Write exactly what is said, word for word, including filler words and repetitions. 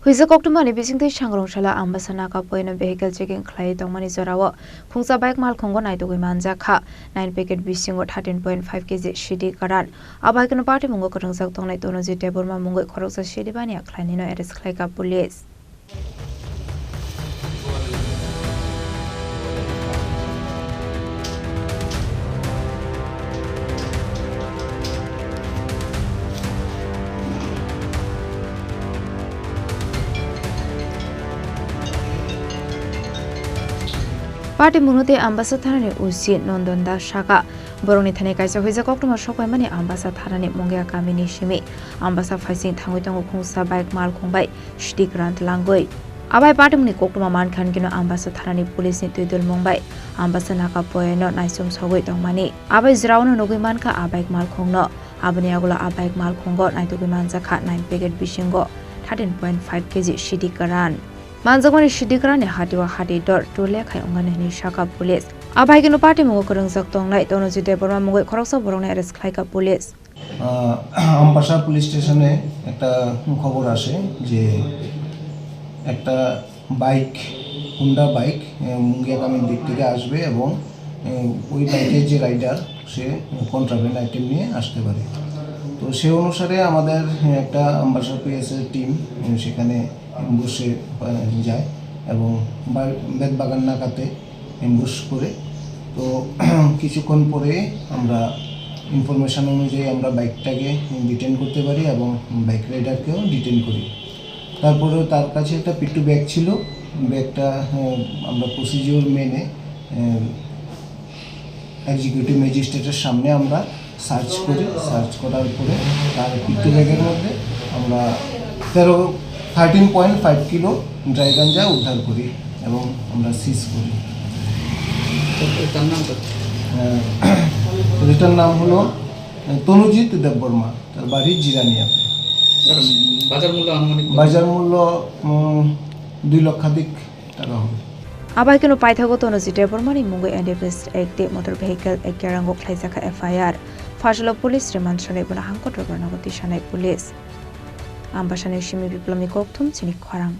Puisa koktwmani bisingtwi sangrong salo Ambasa Naka poino vehicle checking khlaiwi tongmani jorao khungsa bike malkhungo naitugwi manjak kha. Nine packet bisingo thirteen point five K G sidi karan. Abo hai kheno patimungo kwrwngjak tongnai Tonojit Debbarma mungwi khoroksa sidi baniya khlainino arrest khlaikha police. Patimungno tei Ambasa thanani O C Nondon Das saka. Borokni thani kaisa huijak koktwma sok paimani Ambasa thanani Mungia kamini simi. Ambasa phaising thangwi tongo khungsa bike malkhung bai sidi kwran tlangwi. Abai patimungni koktwma mankha hwnkhe no Ambasa thanani police ni twidulmung bai Ambasa Naka poino naisum sogwi tongmani. Abai jwraono nugwi mankha a bike malkhungno. Aboni yagulo a bike malkhungo naitugwi manjakha nine packet bisingo thirteen point five K G sidi kwran. Manjakmani sidi kwranni hati o hati dor tule khai wngnani hwnwi sakha police. Abai kheno patimungo kwrwngjak tongnai Tonojit Debbarma mungwi khoroksa borokno arrest khlaikha police. আহ, আমবাসা পুলিশ স্টেশনে একটা খবর আসে যে একটা bike, Honda bike, আহ, মুঙ্গিয়াগামীর দিক থেকে আসবে এবং, আহ, ওই বাইকের যে রাইডার, সে কন্ট্রাব্যান্ড আইটেম নিয়ে আসতে পারে। তো সে অনুসারে আমাদের একটা আমবাসা পিএসএর টিম, আহ, সেখানে অ্যাম্বুশে, আহ, যায় এবং বা-, বেতবাগান নাকাতে অ্যাম্বুশ করে। তো কিছুক্ষণ পরে আমরা ইনফরমেশন অনুযায়ী আমরা বাইকটাকে ডিটেন করতে পারি এবং বাইক রাইডারকেও ডিটেন করি। তারপরেও তার কাছে একটা পিট্টু ব্যাগ ছিল, ব্যাগটা, আহ, আমরা প্রসিডিওর মেনে, আহ, এক্সিকিউটিভ ম্যাজিস্ট্রেটের সামনে আমরা সার্চ করি। সার্চ করার পরে তার পিট্টু ব্যাগের মধ্যে আমরা তেরো, thirteen point five kilo dry ganja উদ্ধার করি এবং আমরা সিজ করি। তো তার নাম তো? আহ, যেটার নাম হলো, আহ, তনুজিৎ দেববর্মা, তার বাড়ি জিরানিয়াতে। স্যার, বাজার মূল্য আনুমানিক কত? বাজার মূল্য, উম, দুই লক্ষাধিক টাকা হবে। Abai kheno paithago Tonojit Debbarmani mungwi N D P S Act tei Motor Vehicle Act yarango khlaijakha F I R. Phasalo police remand sanai bono hangkotor barnago tisanai police. Ambasani simi Biplomni kokthum chini khorang.